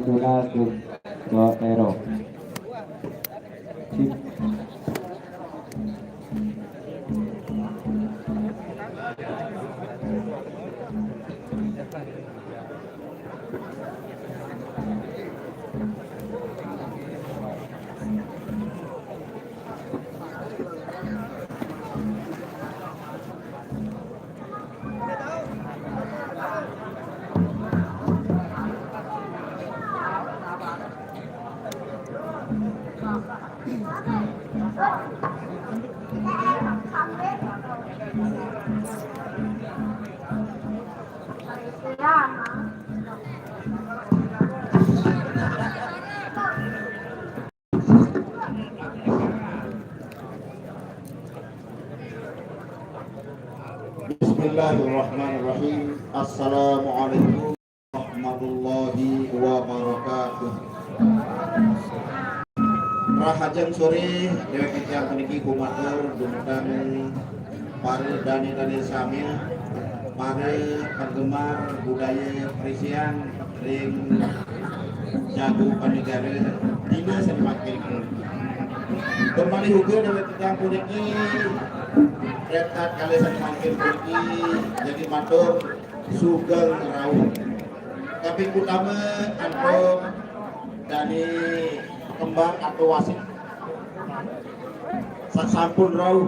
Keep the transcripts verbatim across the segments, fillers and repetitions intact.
Tunas, Tunas, Tunas, Tero. Sip. Bismillahirrahmanirrahim. Assalamualaikum warahmatullahi wabarakatuh. Rahajeng sore, dewek titiang puniki kumatur dumateng para dane-dane sami, para penggemar budaya Frisian ring Jago Panegara dina sane mangkin. Tur malih uga dewek titiang puniki, red hat kalih sane mangkin puniki, jagi matur sugeng rauh. Kaping utama antuk dane kembar atau wasit sasampun rauh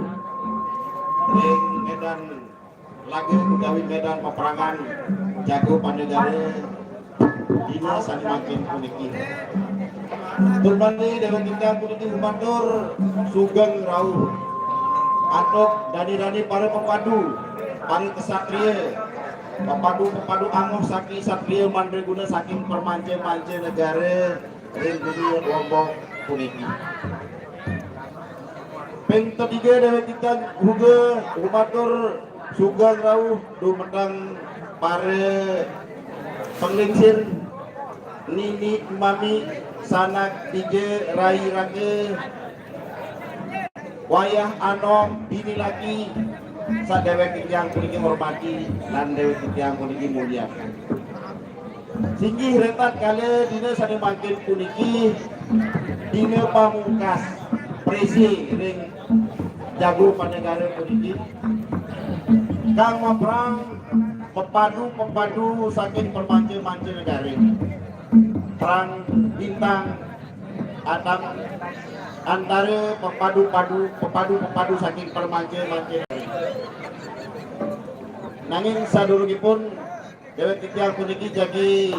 ring medan laga utawi medan peperangan Jago Panegara dina sane mangkin puniki. Tur malih dewek titiang puniki matur sugeng rauh antuk dane-dane para pepadu, para kesatria, pepadu-pepadu amoh sakti satria mandraguna saking permanca-manca negara ring dunia Lombok puniki. Ping tetiga dewek titiang uga matur sugeng rauh dumateng para penglingsir, nini mami, sanak dija, rai raka, wayah anom, bini laki, sadewek titiang puniki hormati lan dewek titiang puniki muliakan. Singgih red hat kala dina sane mangkin puniki, dina pamungkas presi ring Jago Panegara puniki, kang maprang pepadu-pepadu saking permanca-manca negara. Perang bintang atap antara pepadu-padu, pepadu-pepadu saking permanca-manca negara. Nanging sadurungipun dewek titiang puniki jagi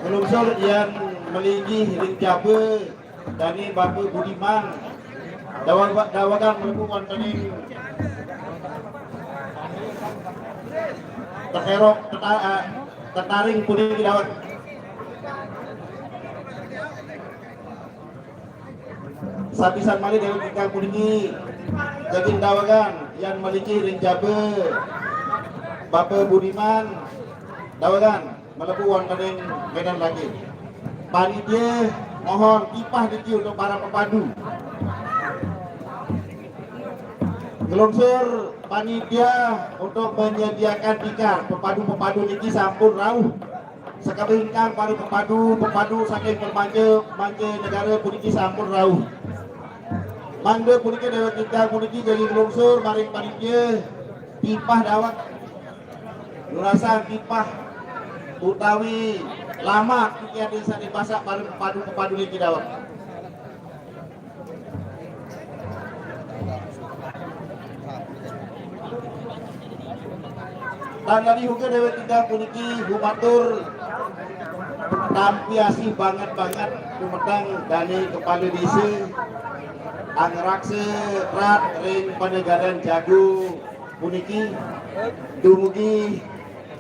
nglungsur yan malinggih ring jaba dane Bapa Budiman. Dawa-, dawegang mlebu wonten ing teterok teta-, eh, tetaring puniki daweg. Sapisan malih dewek titiang puniki jagi dawegang yan malinggih ring jaba Bapa Budiman, dawegang mlebu wonten ing medan lagi. Panitia, mohon tipah niki untuk para pepadu. Nglungsur panitia untuk menyediakan tikar, pepadu-pepadu niki sampun rauh. Sakabeh ingkang para pepadu, pepadu saking permanca, manca negara puniki sampun rauh. Mangda punika dewek titiang puniki jagi nglungsur maring panitia, tipah daweg. Nurasan tipah utawi lamak titiang sane masak para pepadu-pepadu niki daweg. Tan lali uga dewek titiang puniki gumatur tampi asih banget-banget dumateng dane kepala desa angraksa rat ring panegaran Jago puniki. Dumugi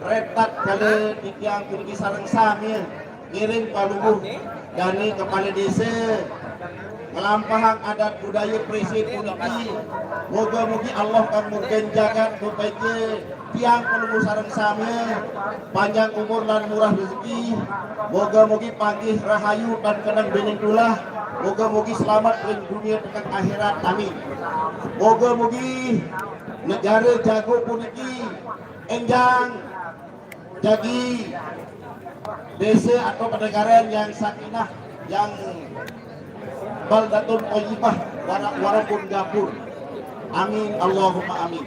red hat kala titiang puniki sareng sami ngiring palungguh dane kepala desa nglampahang adat budaya presi puniki. Moga-mogi Allah kang murdan jagat mapaica tiang palungguh sareng sami panjang umur lan murah rezeki. Moga-mogi panggih rahayu tan keneng bening tulah. Moga-mogi selamat ring dunia tekek akhirat. Amin. Moga-mogi negara Jago puniki enjang jagi Desa atau pendengaran yang sakinah, yang baldatun thayyibah, wara-, warabun ghafur. Amin, Allahumma amin.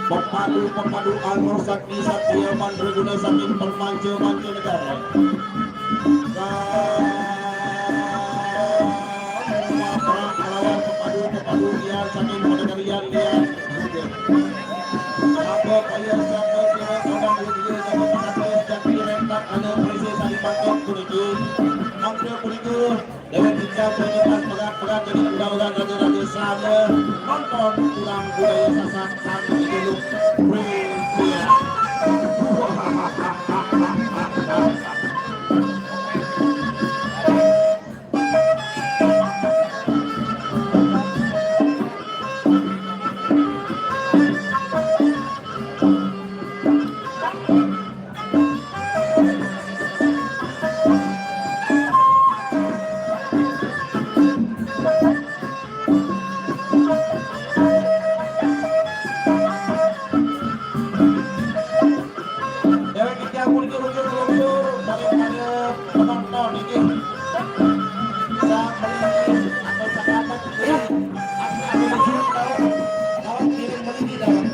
Pepadu-pepadu anu sakti satria mandraguna saking permanca manca negara. Perang kalawan pepadu-pepadu lian saking penegarian lian. Apa kaya saka sira kadang wujud dapat kata sejati rentak ada perisa sari pangkat puniki. Mangsa puniki, Dewa Tingkang puniki pegat-pegat jadi undang-undang raja-raja sana nonton kurang budaya Sasak sang dijuluk Prinsia. Dewek titiang puniki ugi nglungsur daripada penonton inggih. Bisa beli atau sakamat inggih. Anu, anu nuju dawet, dawet ngiring mriki dawet.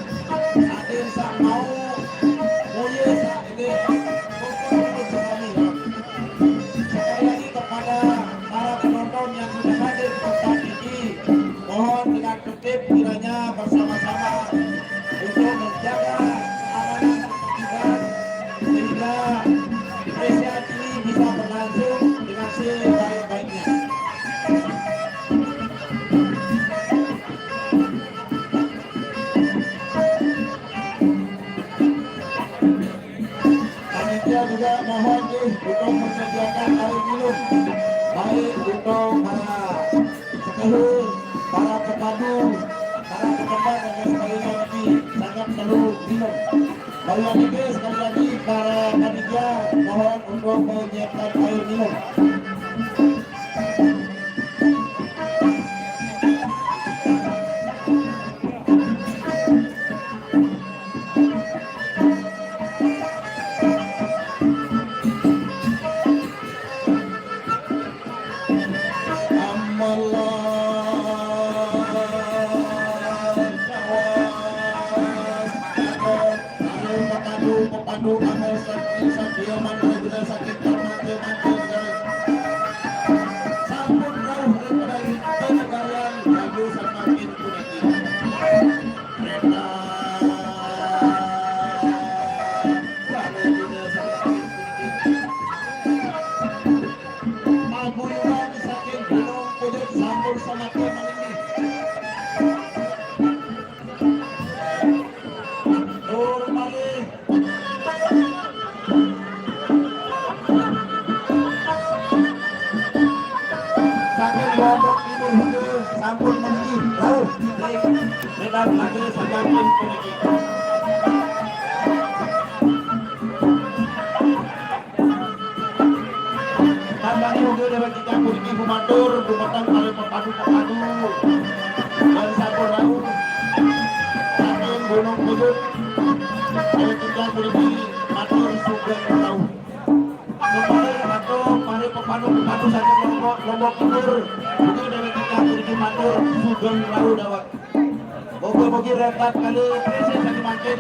Hadir sak mau, mulya sak inggih. Puput puput sami dawet. Sekali lagi kepada para penonton yang sudah hadir di tempat ini, mohon dengan tertib kiranya bersama-sama untuk menjaga keamanan dan ketertiban sehingga Indonesia ini bisa berlangsung dengan sebaik-baiknya. Panitia juga mohon nih untuk menyediakan air minum, baik untuk para sekehe, para pepadu, para pekembar dan lain sebagainya, ini sangat perlu minum. Sekali lagi, sekali lagi, para panitia mohon untuk menyiapkan air minum. Pepadu, pepadu, anu sakti, satria mandraguna saking permata manca negara. Sampun rauh ring negarian raja samakin puniki. Rena. Mandraguna samakin puniki. Paguyuban saking Gunung Pujut sampun samapta malinggih. Tur malih. Saking Lombok Timur Huda sampun malinggih rauh ring Medan Merdeka saking puniki. Tan mangkin ugi dewek titiang puniki gumantung dumateng para pepadu-pepadu ring sampun rauh saking Gunung Pujut. Dewek titiang puniki matur sugeng rauh. Dumateng para pepadu-pepadu saking Lombok, Lombok Timur, ugi dewek titiang puniki matur sugeng rauh dawet. Mugi-mugi rentat kalih prisi sané mangkin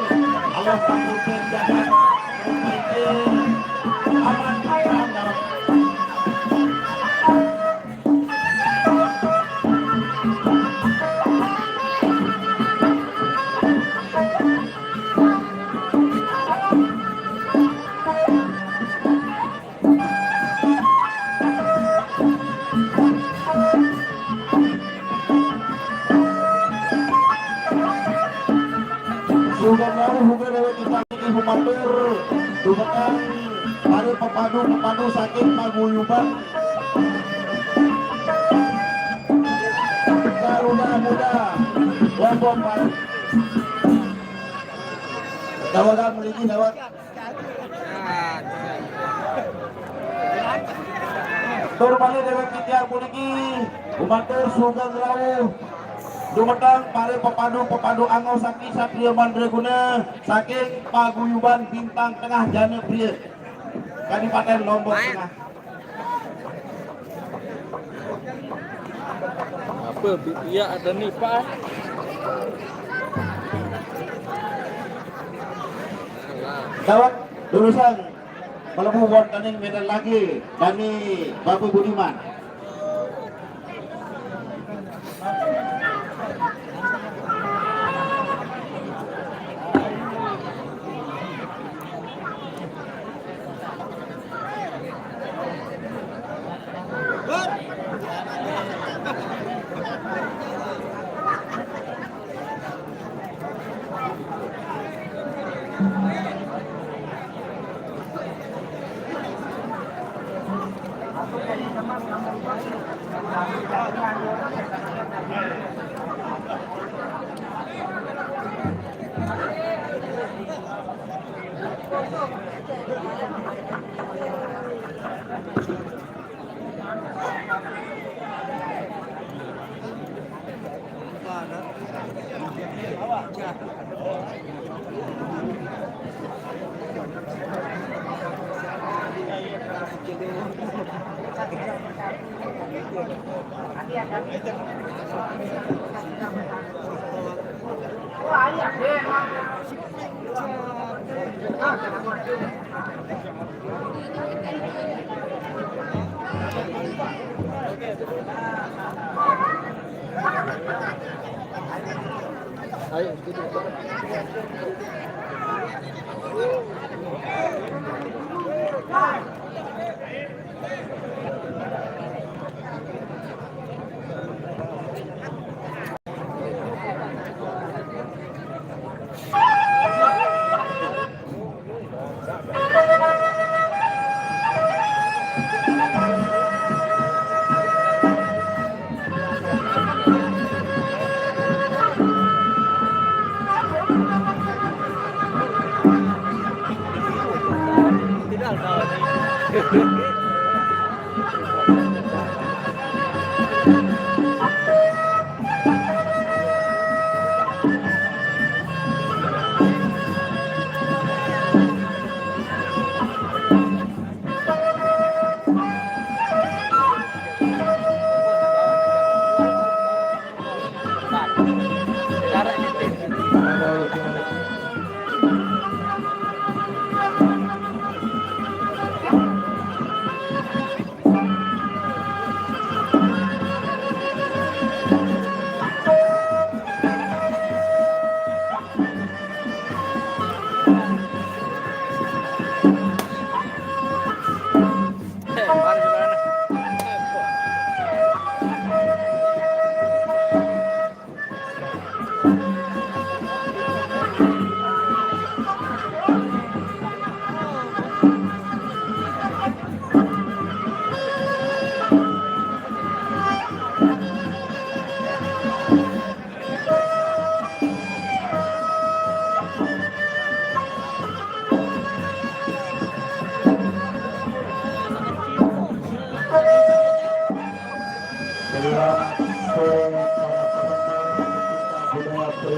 Allah pangpunten jagat. Aman, aman, aman. Sudah jauh, sudah lewat kita ini, Bupati. Pare pepadu, pepadu saking paguyuban Garuda Muda Lombok Barat. Dawagan mriki, daweg. Tur malih dewek titiang puniki gumantung sugeng rawuh dumateng pare pepadu, pepadu angosaking Satria Mandraguna saking paguyuban Bintang Tengah Jana Pria. Kadipaten Lombok Tengah. Apa bi-, iya ada nih, Pak? Daweg durusang mlebu wontening medal lagi dani Bapak Budiman. Selamat sore para penonton budaya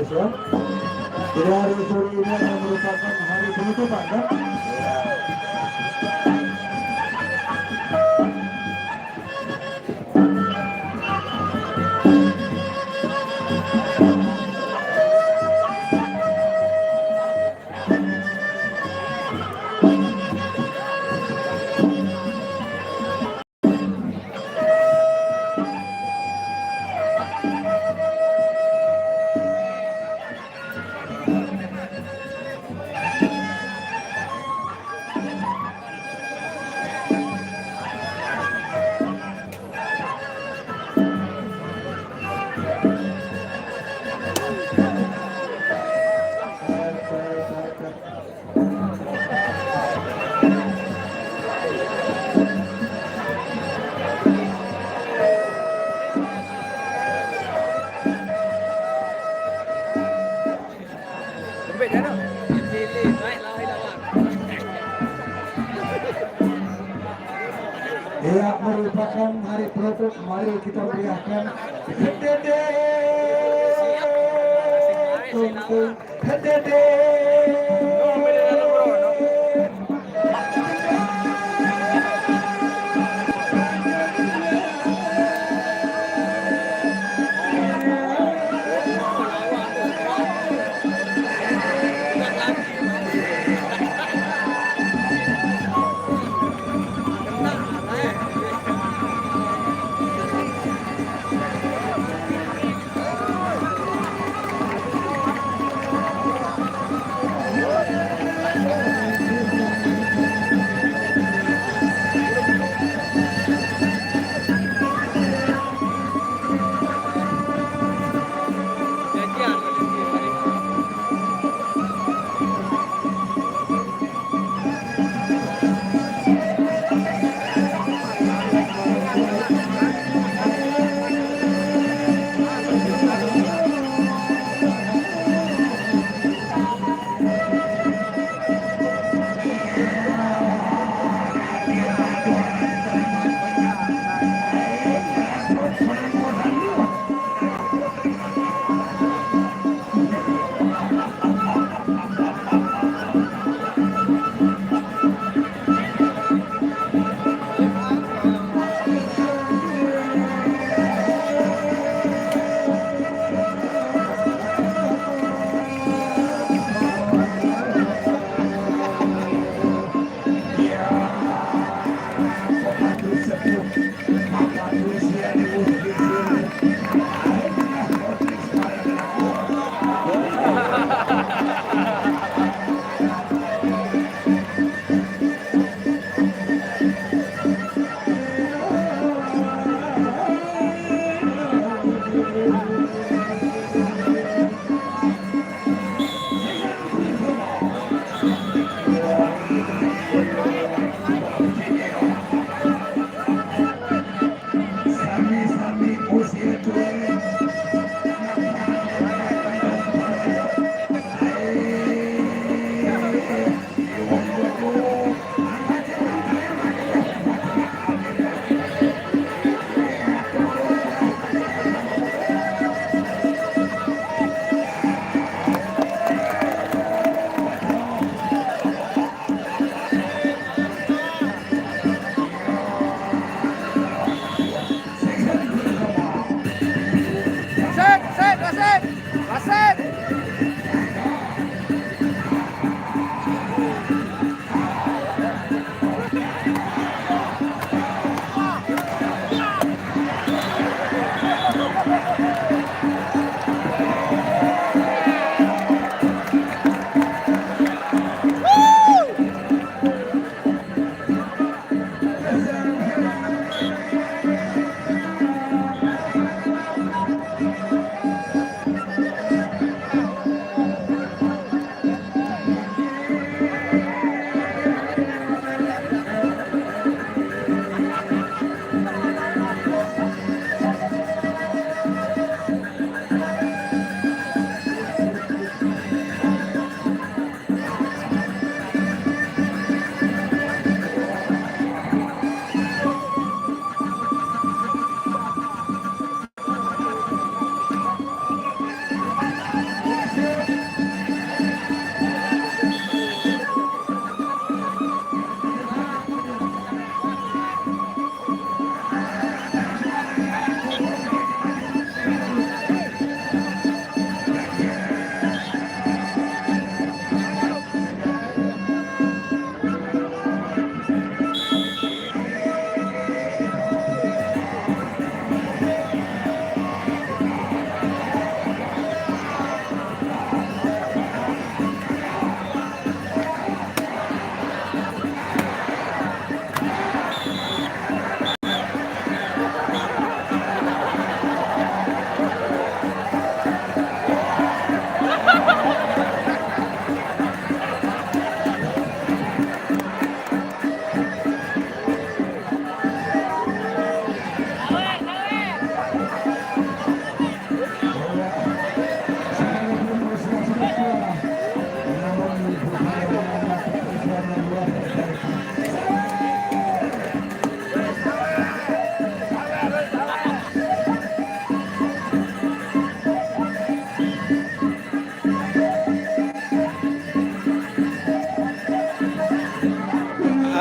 Indonesia. Jadi hari sore ini adalah merupakan hari penutupan, kan? Ya, merupakan hari produk, mari kita meriahkan. Kedede, tung, tung, kedede.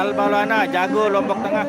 Albalana, jago Lombok Tengah.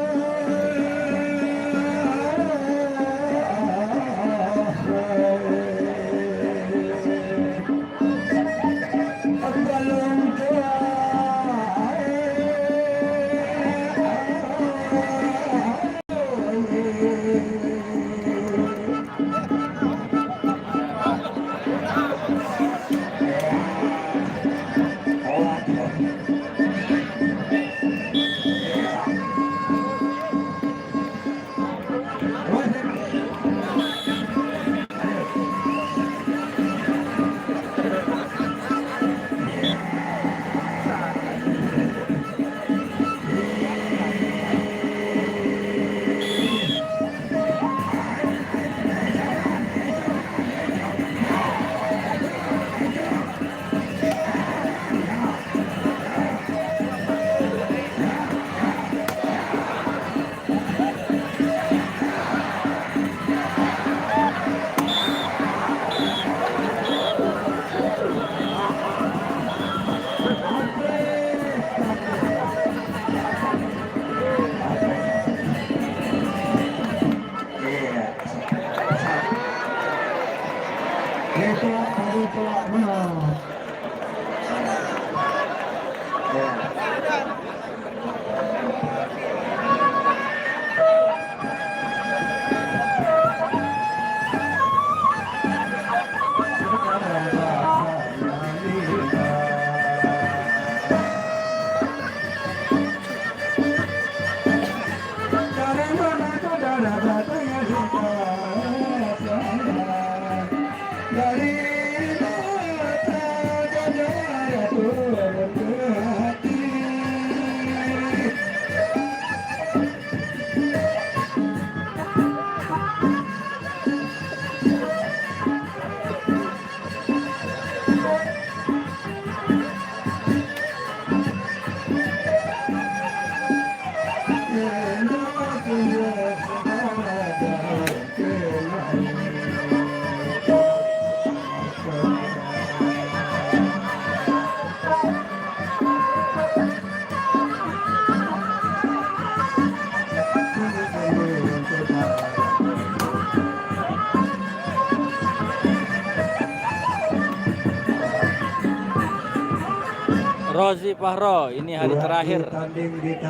Rozi Fahro, ini hari terakhir.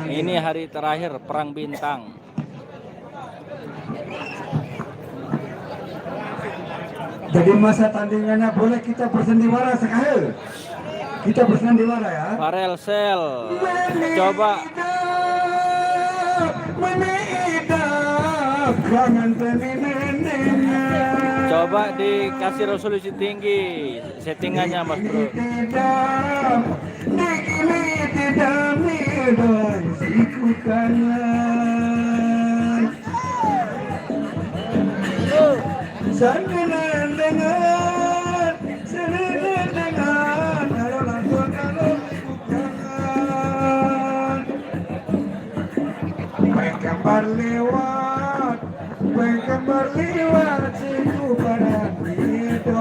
Ini hari terakhir Perang Bintang. Jadi masa tandingannya boleh kita bersandiwara sekali. Kita bersandiwara ya. Farel Sel. Coba. Coba dikasih resolusi tinggi settingannya, Mas Bro. Sangkanan dengan, sangkanan dengan, kalau langsung kalau bukan. Penggambar lewat, penggambar lewat, situ barang itu.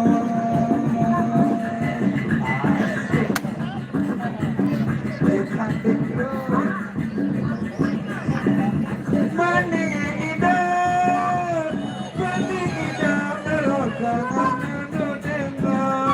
Mani ida, mani ida, meloka manu dengar.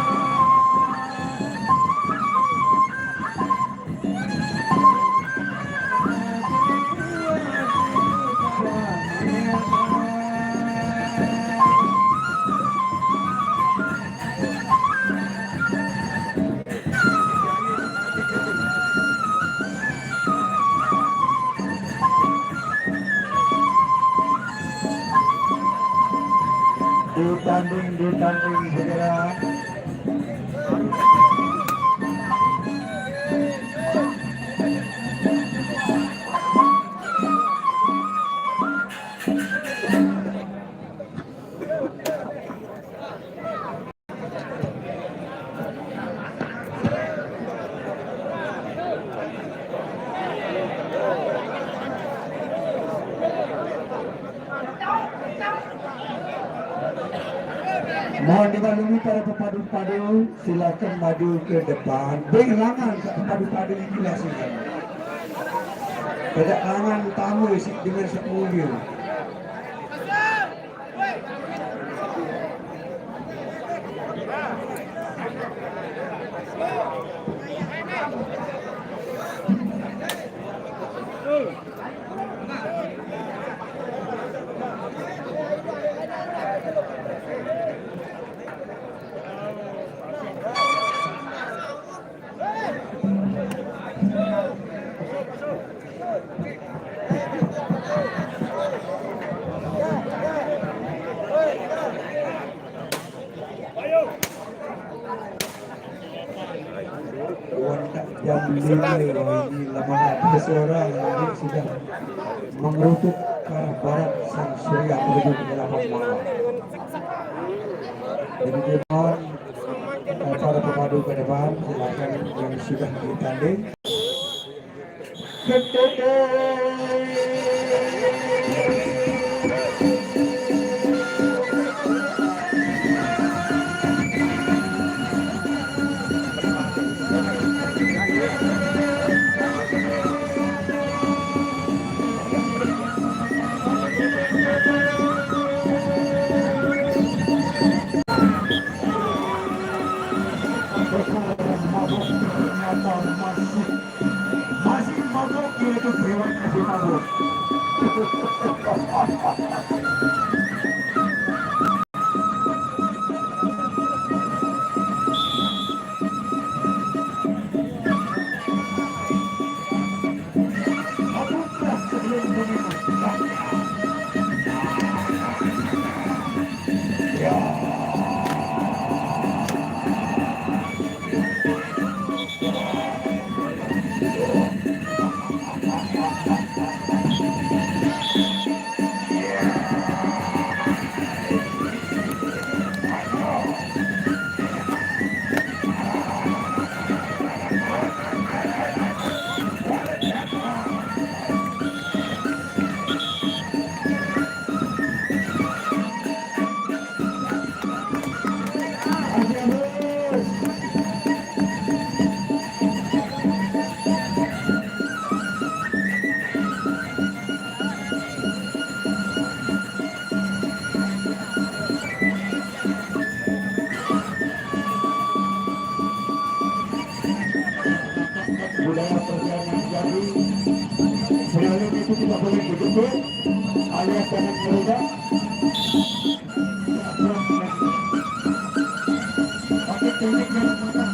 Ditanding, ditanding segera. Mohon dimaklumi para pepadu-padu, silakan maju ke depan. Bing langan ke pepadu-padu ini lah, silakan. Pada tangan utama si dengan Sapulio. Jam lima ini, lama seseorang ini sudah mengerucut ke arah barat sang surya menuju ke delapan malam. Jadi mohon, eh, para pemadu ke depan, silakan yang sudah ditanding. Masih mogok yaitu Dewan Kasih Mabuk. Budaya persaingan jadi, beralih itu tidak boleh didukung alias jangan merusak. Pakai teknik yang matang.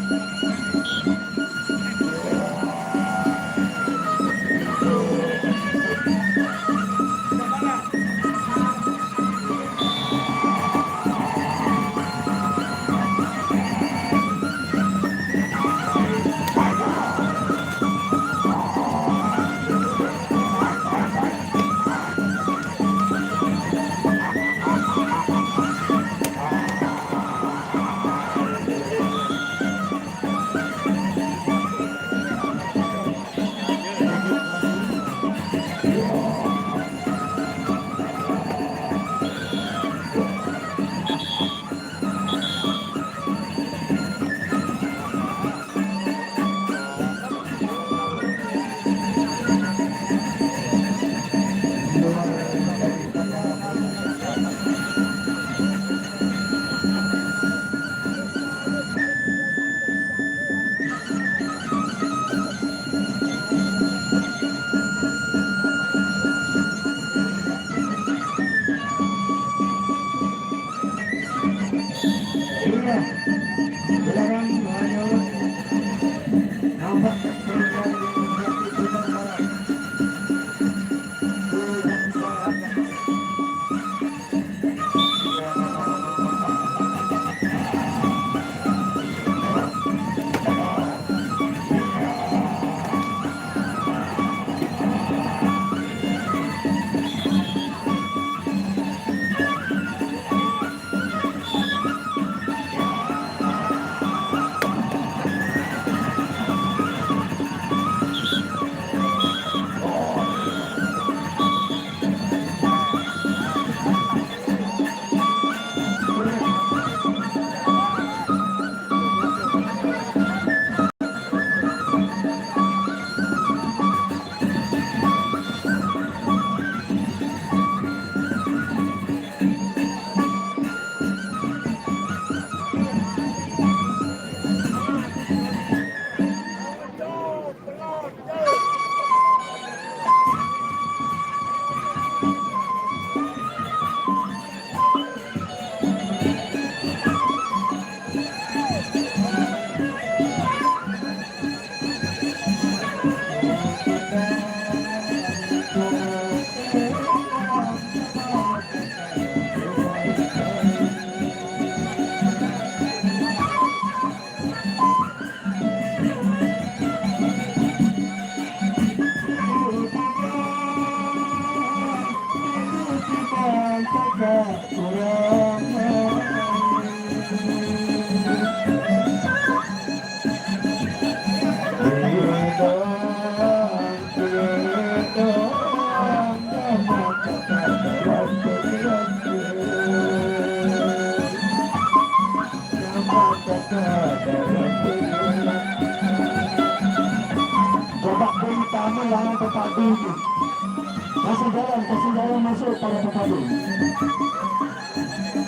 Kasih jalan, kasih jalan masuk para pepadu.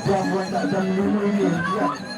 Jam buat tak jam lima ini. Ya.